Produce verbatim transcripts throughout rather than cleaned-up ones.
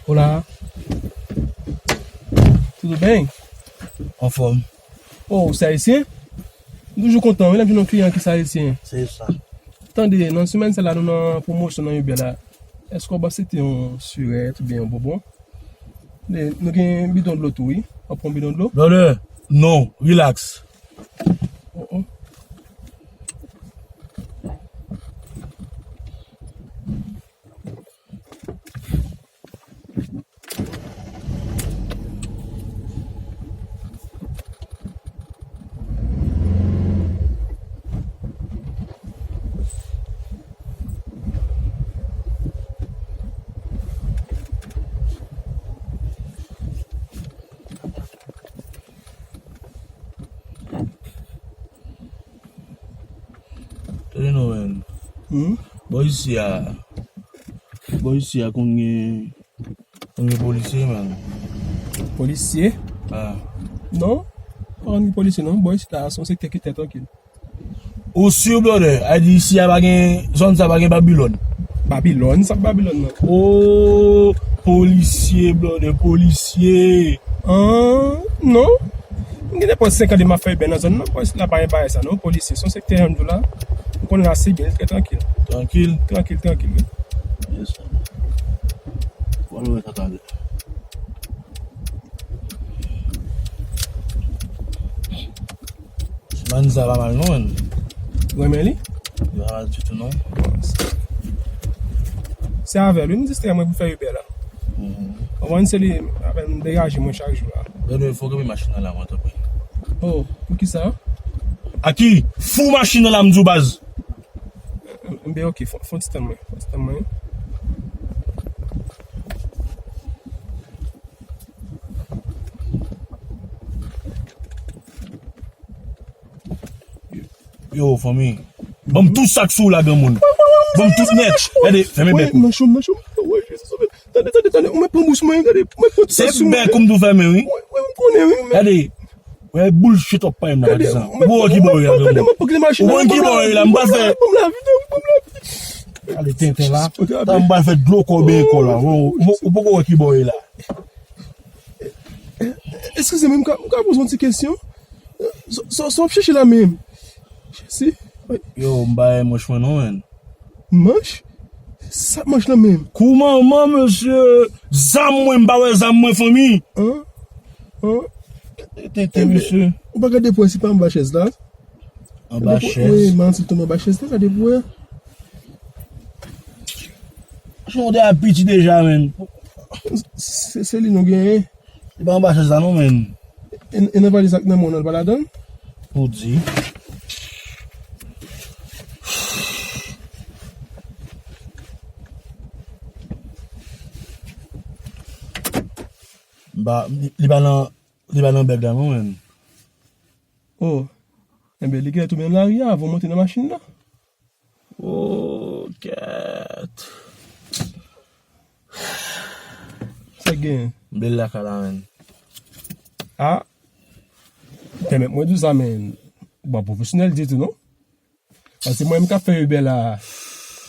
Hola. Tudo bem? Anfòm. Oh, ou se ayisyen? M toujou kontan, wi, lè m jwenn yon kliyan ki se ayisyen. Se sa. Tande, nan semèn sa la, nou nan pwomosyon nan Uber la. Èske w ap aksepte yon sirèt oubyen yon bonbon? Ne, nou gen bidon dlo tou, wi. W ap pran bidon dlo? Brother, non, relax. Oh, oh. Tande non, menn. Hmm? Bò isi a, bò isi a konn gen, konn gen polisye, menn. Polisye? Ah. Non, pa konn gen polisye, non. Bò isi la, se yon sektè ki trè trankil. Ou si, brother? A di isi a pa gen, zòn sa pa gen Babilòn. Babilòn? Sa Babilòn nan? Oh, polisye, brother, polisye. Ah, non. M gen nenpòt senk an de m ap fè Uber nan zòn nan, polis la pa gen bagay sa non, polisye. Se yon sektè jan m di w la, m konnen l ase byen, li trè trankil. Trankil? Trankil, trankil, wi. Yes, sir. Bon, nou wè sa talè. Mann sa pa mal non, menn. Renmen li? Li pa mal ditou non. Se avè l wi m distrè mwen pou fè Uber la. Mhm. Konprann, se li avè l m degaje mwen chak jou la. Brother, fò w kanpe machin nan la mwen tanpri. Oh, poukisa? A ki? Fou machin nan la m di w baz. Enben ok, fò, fò ti tann mwen, fò ti tann mwen. Yo, fanmi. Ban m tou sa k sou w la, granmoun. Ban m tout nèt. Gade, fèmen bèk ou. Manchon, manchon. Tande, tande, tande. Ou mèt pran bous mwen, gade. Ou mèt pran tout sa sou mwen. Se bèk ou m tou fèmen, wi. Wi, wi, m konnen, wi. Gade. Wè, bullshit w ap pale m nan, patizan. Ou poko wè ki bò w ye la, granmoun. Ou konn ki bò w ye la, m pral fè. Ban m lavi, ban m lavi. Gade tenten la. Tan m pral fè dlo kò benyen kò la. Ou, ou, ou poko wè ki bò w ye la. Eskize m, m ka, m ka poze yon ti kesyon? Sa, sa, sa w ap chèche la menm? Jezi. Yo, m pa wè manch mwen non, menn. Manch? Sa k manch lan menm? Kou manman, mesye. Zam mwen, m pa wè zam mwen, fanmi. An? An? Tenten, mesye. Ou pa gade pou wè si pa anba chèz la? Anba chèz? Wi, man, si l tonbe anba chèz la, gade pou wè. Son de ap piti deja, menn. Se, se li nou genyen. Li pa anba chèz la non, menn. E, e nan valiz ak nan men w nan, li pa ladan l? Pou di. M pa, li, li pa nan, li pa nan bèg la non, menn. Oh. Enben, li genlè tonbe nan lari a avan w monte nan machin nan. Oh, kèt. Sa k genyen? M byen lakay la, menn. Ah. Pèmèt mwen di w sa, menn. Ou pa pwofesyonèl ditou, non? Paske mwen menm k ap fè Uber la,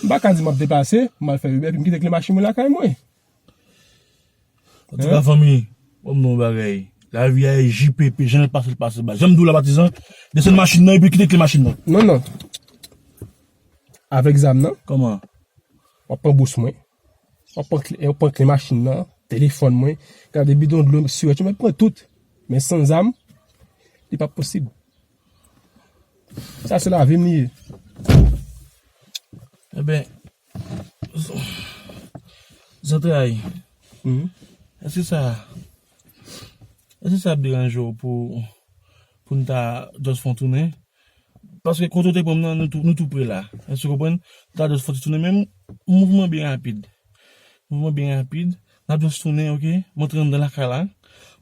m pa ka di m ap deplase, m al fè Uber, epi m kite kle machin mwen lakay mwen. Antouka, fanmi, ban m di w yon bagay. Lavi a e J P P, jan l pase, l pase, baz. Jan m di w la, patizan, desann machin nan epi kite kle machin nan. Non, non. Avèk zam nan. Kòman? W ap pran bous mwen. W ap pran kle, w ap pran kle machin nan, telefòn mwen, gade bidon dlo, sirèt, w ap pran tout. Men san zam, li p ap posib. Sa se lavi m li ye. Enben, zantray, èske sa, èske sa ap deranje w pou, pou n ta just fè yon tounen? Paske kote w te pran m nan, nou tou, nou tou pre la. Èske w konprann? Nou ta just fè yon ti tounen, men mouvman byen rapid. Mouvman byen rapid. N ap just tounen, oke? M antre anndan lakay la.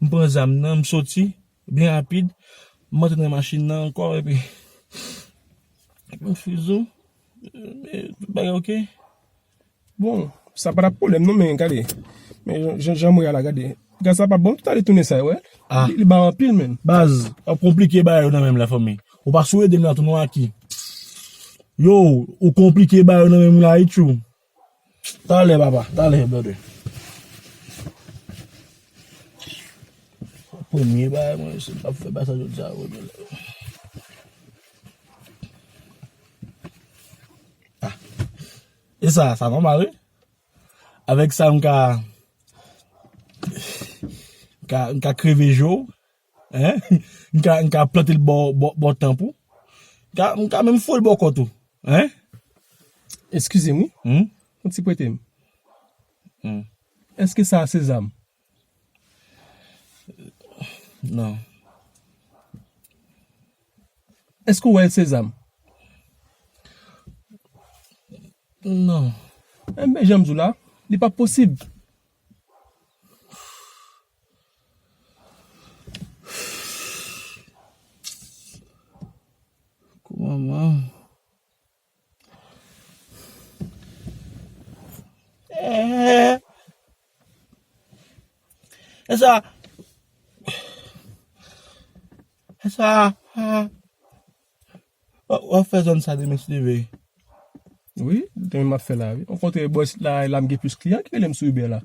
M pran zam nan, m soti. Byen rapid. M antre nan machin nan ankò, epi, epi m fize w. E, tout bagay oke. Bon, sa pa t ap pwoblèm non, men gade. Men jan, jan, jan mwen a la, gade. Gaz la pa bon, tout ale tounen sa, wè. Ah. Li, li ba anpil, menn. Baz, w ap konplike bagay yo nan men m la, fanmi. Ou pa sou ede m la tou non, aki. Yo, ou konplike bagay yo nan men m la, wi, tchou. Talè, papa. Talè, brother. Premye bagay mwen, se m ap fè bagay sa jodi a, wi. Ah. E sa, sa nòmal, wi. Avèk sa, m ka, m ka, m ka kreve je w, hein? M ka, m ka plante l bò, bò, bò tanp ou. M ka, m ka menm foure l bò kòt ou, hein? Eskize m, wi. Hmm? Yon ti prete m. Hmm. Èske sa a se zam? Non. Èske w wè l se zam? Non. Enben, jan m di w la, li pa posib. Kouman, man? Eh. E sa, e sa, ah. W ap, w ap fè zòn sa demen si Dye vle. Wi, demen m ap fè la, wi. Okontrè, bò isit la, la m gen plis kliyan ki rele m sou Uber la.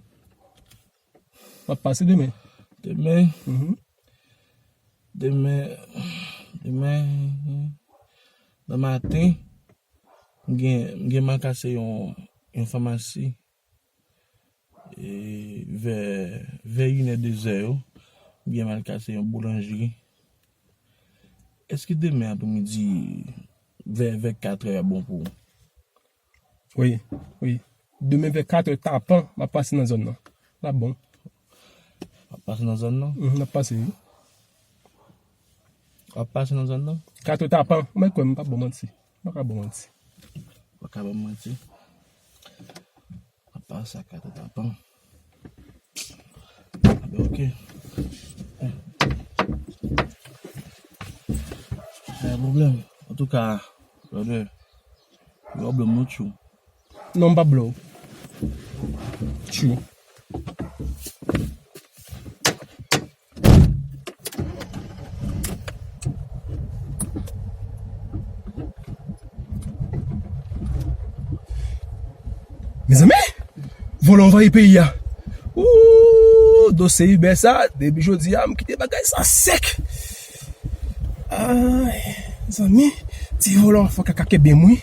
M ap pase demen. Demen? Mhm. Demen, demen, nan maten, m gen, m gen m al kase yon, yon famasi. E, vè, vè inè, dezè yo, m gen m al kase yon boulanjri. Èske demen apremidi, vè, vè katrè a bon pou ou? Wi, wi. Demen vè katrè tapan, m ap pase nan zòn nan. L ap bon. W ap pase nan zòn nan? Mhm, m ap pase, wi. W ap pase nan zòn nan? Katrè tapan. Ou mèt kwè m, m p ap ba w manti. M pa ka ba w manti. M pa ka ba w manti. Apa sa ka tèt apan. Enben, oke. Pa gen pwoblèm. Antouka, brother, yo blòm nou tchou. Non, m pa blòw. Tchou. Mezanmi, vòlò anvayi peyi a. Ooh, dosye Uber sa, depi jodi a, m kite bagay sa sèk. Ay, zanmi, ti vòlò fò kaka kenbe m wi.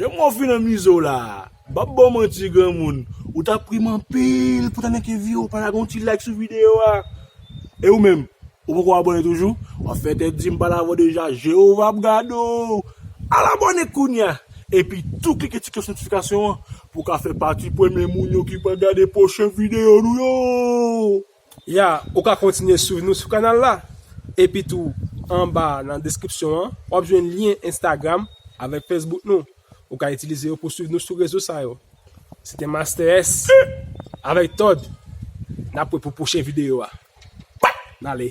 Jan mwen fin anmize w la, m p ap ba w manti granmoun, ou t ap ri m anpil pou ta nèke vi w pa ta gen yon ti like sou videyo a. E ou menm, ou poko abòne toujou? W ap fè tèt di m pale avè w deja, Jewova ap gade w. Al abòne kounye a, epi tou klike ti klòch notifikasyon an pou w ka fè pati premye moun yo ki pral gade pwochen videyo nou yo. Ya, ou ka kontinye swiv nou sou kanal la. Epi tou, anba nan deskripsyon an, w ap jwenn lyen Instagram avèk Facebook nou. Ou ka itilize yo pou swiv nou sou rezo sa yo. Se te Master S avèk Todd. N ap wè pou pwochen videyo a. N ale.